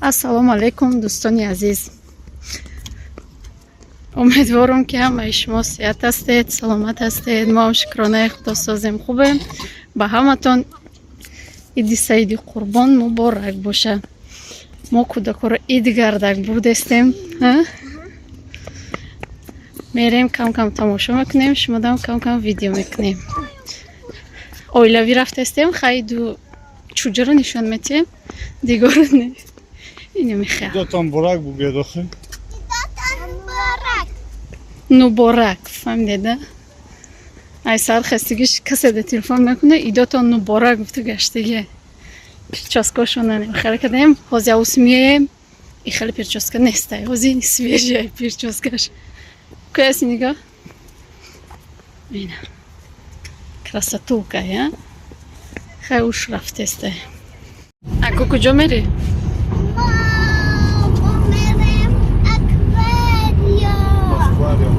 Ассалому алайкум, дӯстони азиз. Умедворам, ки ҳамаи шумо сиҳат ҳастед, саломат ҳастед. Мо ҳам, шукронаи Худо, созем, хубем. Ба ҳаматон Иди Саиди Қурбон муборак бошад. Мо кӯдакҳоро идгардак бурдестем, мерем, кам кам тамошо мекунем, шумодам кам кам видео мекунем. Оилавӣ рафтестем. Хайду чӯҷаро нишон метиҳем, дигорро не. Инамихел. Идотон бурак бугӯед охи. Нуборак, фаҳмидеда? Ай сар хастагиш касе да телефон мекуна, идотон нуборак гуфту гаштагия. Прическошона хеле кардем. Ҳози авус меоем, и хеле прическа нестай, ҳози свежая прическаш. Куяси, нигоҳ, ина красотулка я. Хай, уш рафтестай. Аку, куҷо мерӣ? Мо мерем аквариум. Аквариум.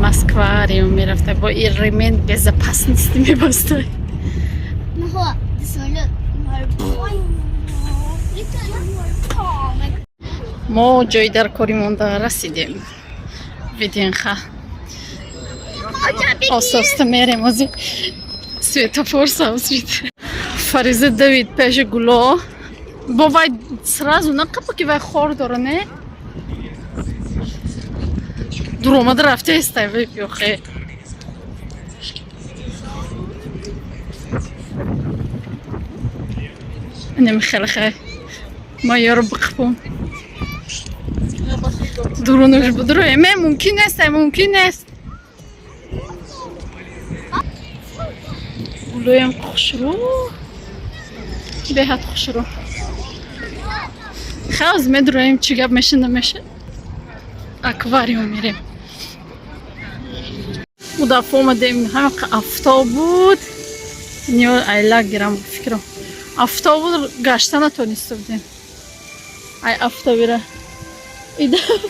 Москвариум мерафта, бо и ремень безопасности мебастай. Jaha, det så. Мо ҷои дар кори монда расидем, ВДНХ. Ососта мерем, ози светофор сабз шид. Фариза давид пеши гуло, бо вай сразу нақапа, ки вай хор дора, не дуромада рафтаестай вай ёхе. Инами хеле хай, ма ёро биқипум, дурунаш будро эме, мумкин нест, ай мумкин нест. Гулоям хушрӯ, беҳад хушрӯ. Хавз медуроем, чӣ гап меша, намеша. Аквариум мерем. Удаф омадем, ҳамақа афтоб буд, ниё айлак гирам, фикрам афтоб буд, гашта натониста будем ай афтобира. Идаф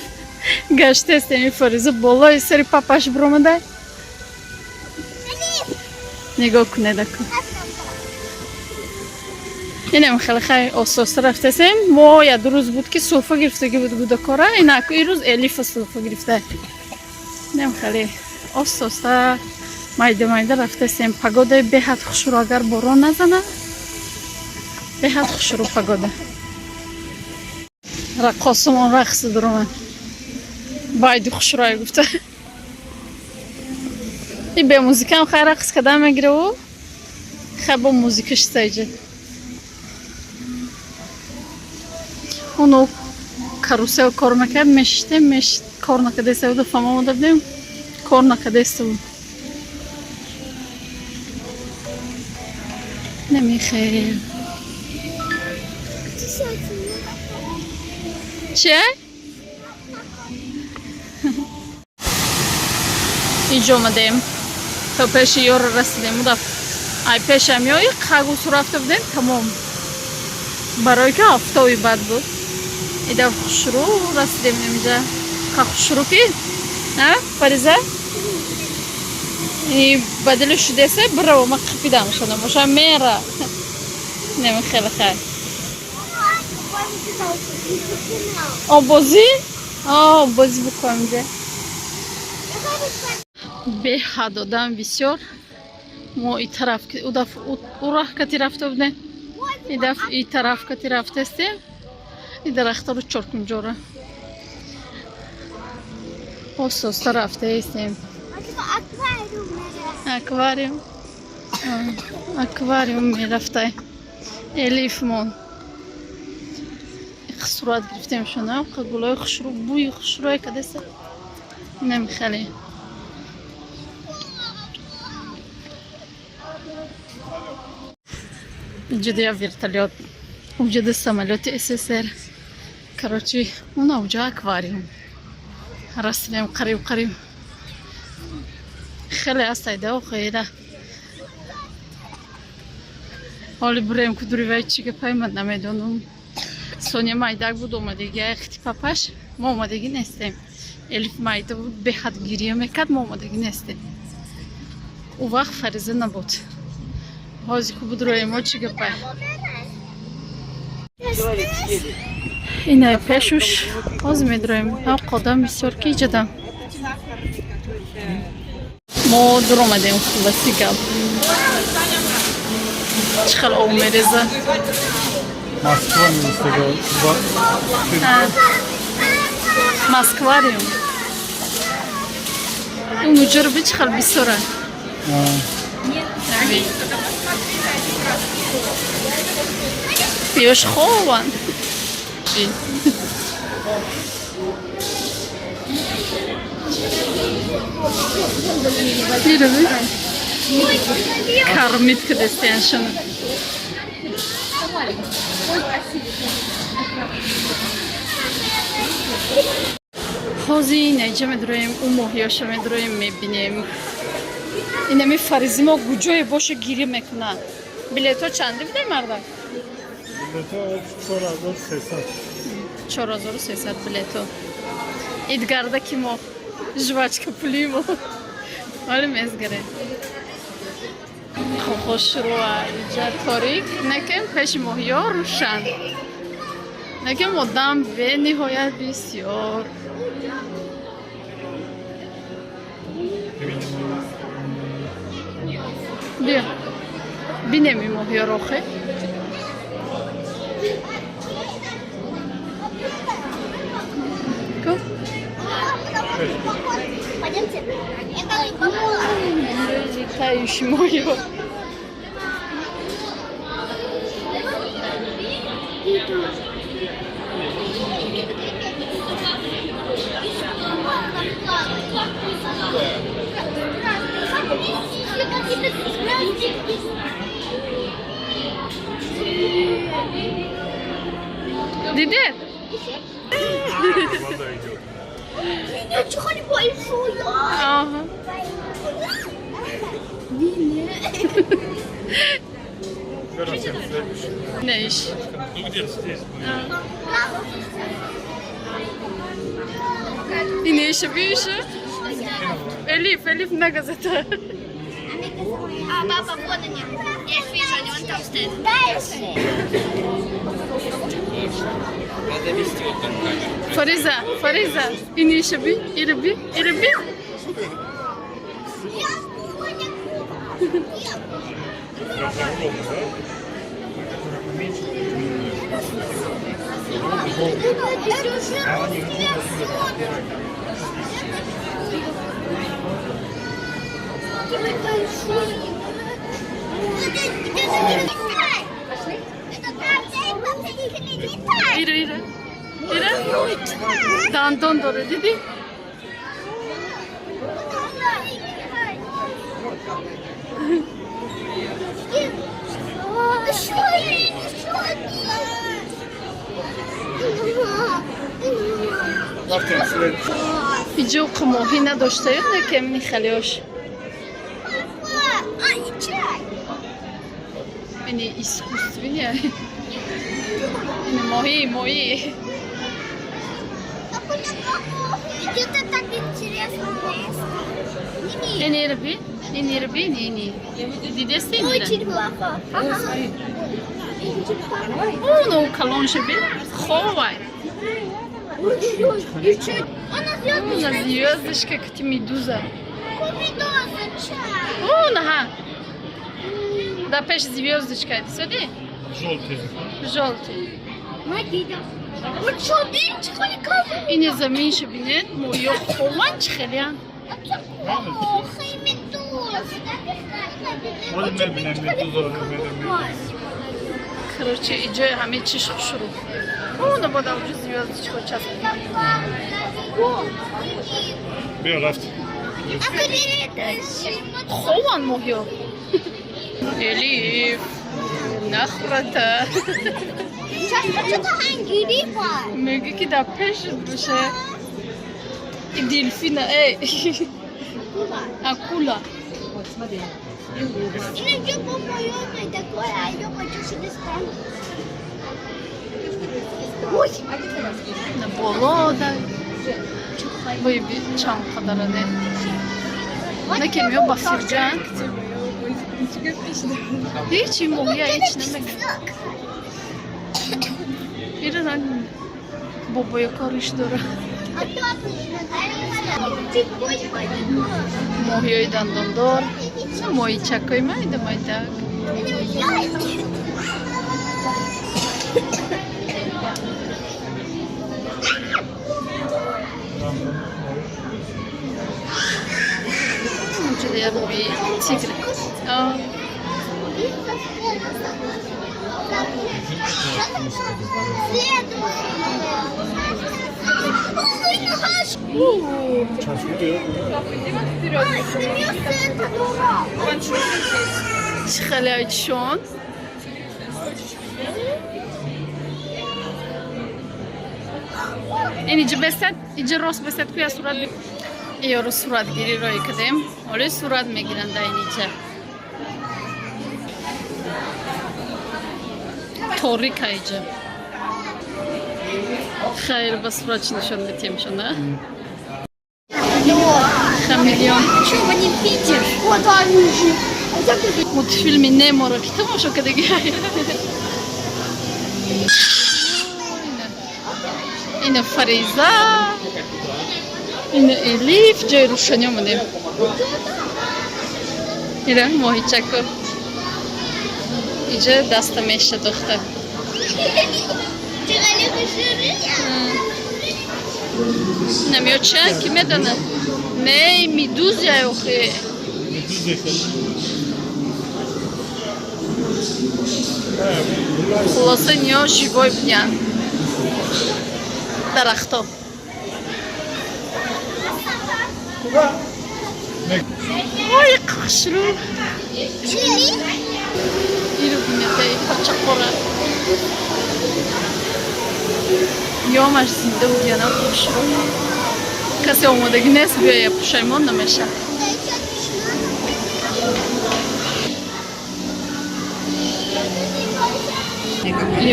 гаштестем, и Фариза болои сари папаш биромада. Нигоҳ кунед, аку, инам хеле хай, ососта рафтасем. Мо як ду рӯз буд, ки сулфа гирифтагӣ буд гудакора, инаку ин рӯз Элифа сулфа гирифта. Инам хеле ососта, майда майда рафтасем. Погодаи беҳад хушрӯ, агар борон назана, беҳад хушрӯ погода. Раққосумон рақси дуромад, байди хушрӯя гуфта. И бе музикаам хай рақс кардан мегираву, хай бо музика шитаиҷа. Оно карусел кор мекард, мешиштем, меш кор накардаеста буд, фама омада будем, кор накардаеста буд. Намехел че инҷо омадем, то пеши ёро расидем. Удаф ай пешам ёи қагусу рафта будем, тамом, барое ки афтоби бад буд. Идаф хушрӯ расидем инҷа, ка хушрӯ ки, а Фариза и ба дили шудесе, бираво, ма қипидам шуда боша, мера неми хеле хай. Оббозӣ, оббозӣ бикунем инҷа. Беҳад одам бисёр. Мо и тараф, удаф ӯ раҳ кати рафта будем, идаф и тараф кати рафтастем. И дарахтаро чоркунҷора ососта рафтаистем. Аквариум, аквариум мерафтай Элифмон. Сурат гирифтем шона, гулои хушрӯ, бӯи хушрӯе кадеса. Инами хеле инҷода я вертолёт, уҷода самолёти СССР. Короче, уна уҷа аквариум расидем, қариб қариб хеле астайда охира. Ҳоли бурем кудури вай, чӣ гапай, ман намедонам. Соня майдак буд, омадагӣ яхти папаш, мо омадагӣ нестем. Элиф майда буд, беҳад гирия мекард, мо омадагӣ нестем. Ӯ вақт Фариза набуд. Ҳозир ку будроем мо, чӣ гапай? Инай пешуш ҳозир медроем. Қодам бисёр ки иҷадам. Мо дуромадем, хулоси гап. Чӣ хел об мереза. Москва мегуфтага. Москвариум. Муҷоро би, чӣ хел бисёра. Ёш хованд. Дидами? Кормить кадестияншана. Ҳозир наиҷа медроем, ӯ моҳиёша медроем, мебинем. Инами Фаризӣ мо куҷое боша, гиря мекунад. Билетҳо чанде бидай, мардак? Билетҳо 4300. 4300 билетҳо. Идгарда ки мо жвачка пулимо. Вале мезгаре. Хошрӯа, иҷа торик, некем пеши моҳиё рӯшан. Некем одам бениҳоят бисёр. Биё. Бинем ин моҳиёро охе. Ку? Пойдемте. Это рыба. Летающий моҳиё. Дидед? Вода идет. Ничего не большое. Аҳа. Следующий. Не иш. Ну, где-то здесь будет. Иниша биша. Элиф, Элиф на газета. А, папа, вон они. Я их вижу, они вон там стоят. Дальше. Надо вести вот там камеру. Фариза, Фариза, иниша би, ира би, ира би. Я понял. Прям огромный, да? Который поменьше. Это уже большой. Ира, ира. Ира. Дандон дора, дидӣ? Рафтем следующий. Иҷо моҳӣ надоштаю, некем михалиош. Ини искусственный. Ини моҳӣ, моҳӣ. Это так интересно. Ини ира би, ини ира би, ини, ини. Дидести инира? Очень плохо. Уну калонша би, ховай. Она Уна звездочка кати медуза. Медуза, чай. Уна ҳа. Да пеш звездочка, сюди? Желтый. Желтый. Ини заминша бинед, моҳиё хован, чӣ хелиян. Вот мебинем медуза, мебинем. Короче, иҷои ҳамаи чиш хушрӯ. Уна бода уже звездочка часп. Биё, рафт. Хован моҳиё. Элиф, нахӯрата. Мегӯ ки дар пешат боша. И дельфина, эй. Акула. Вот, смотри. Такое, а я хочу себе Ой! На боло да. Вой, чанд қадаране. Наке меё ба фирҷан. Ҳечи моҳия ҳеч намегӯ. Ира ранг бобояко риш дора. Моҳиёи дандондор, моҳичакои майда майдак. Инҷода як моҳии тигр. А, чӣ хеле айчшон. Ин иҷа бесад, иҷа рост бесад ку я сурат ёро суратгирӣ роӣ кардем. Ҳоло сурат мегиранд дар ин иҷа. Торика иҷа. Хайр, ба сурат чӣ нишон метиҳем шона? Хамелеон. Чего не видишь? Вот они же. Мультфилми Неморо ки тамошо кардагӣ. Ина Фариза, ина Элиф, ҷои рӯшанӣ омадем. Ира моҳичако. Иҷа даста меша дохта. Намеё ча ки медона? Не, медузя охе. Хулоса ниё живой будян. Дарахто. Ой, хушрӯ. Иру бинетаи пачақора. Ёмаш зинда будяна хушрӯ. Касе омодагӣ нест биёя, пушаймон намеша.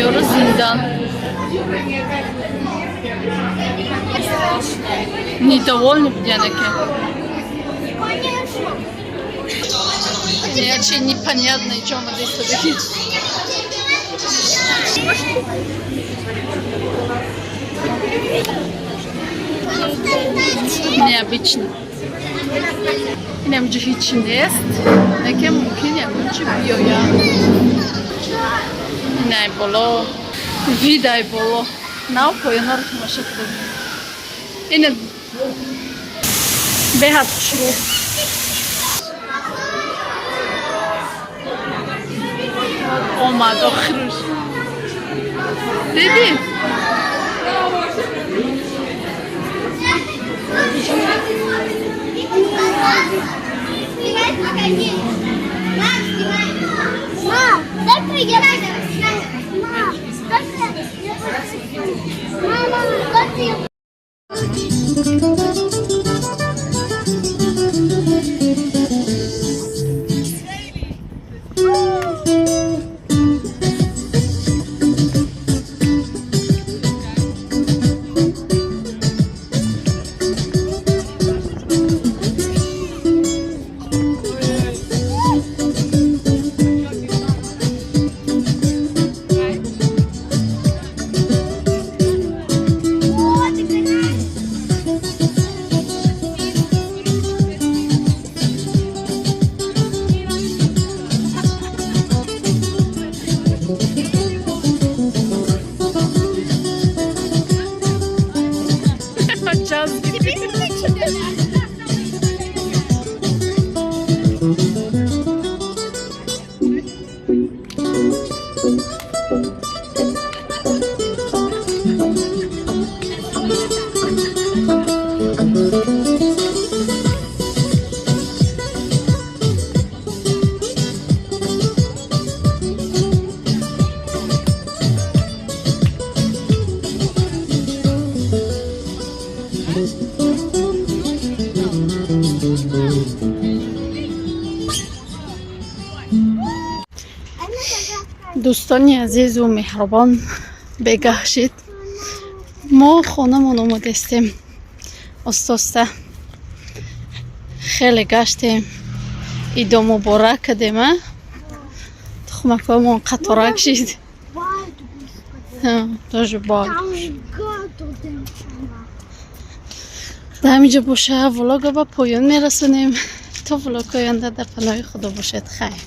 Ёро зиндан. Недовольны будянаке. Иначе непонятно, чё мы здесь такие. Необычно. Инам ҷо ҳичи нест. Неке мумкин ягон чи биёяд. Инай боло. Видай боло. Нав поёнаро тамошо кардем. Ина беҳад хушрӯ. Омад охирш. Дидӣ? Мам, дай я. Мам, дай я. Мама, дай я. Час. Дӯстони азизу меҳрубон, бегаҳ шид, мо хонамон омадастем. Остоста Хеле гаштем, идо муборак кардем, а тухмакҳоямон қаторак шид. Тоже бол. Дар ҳаминҷо боша, влога ба поён мерасонем. То влог оянда дар паноҳи Худо бошед. Хайр.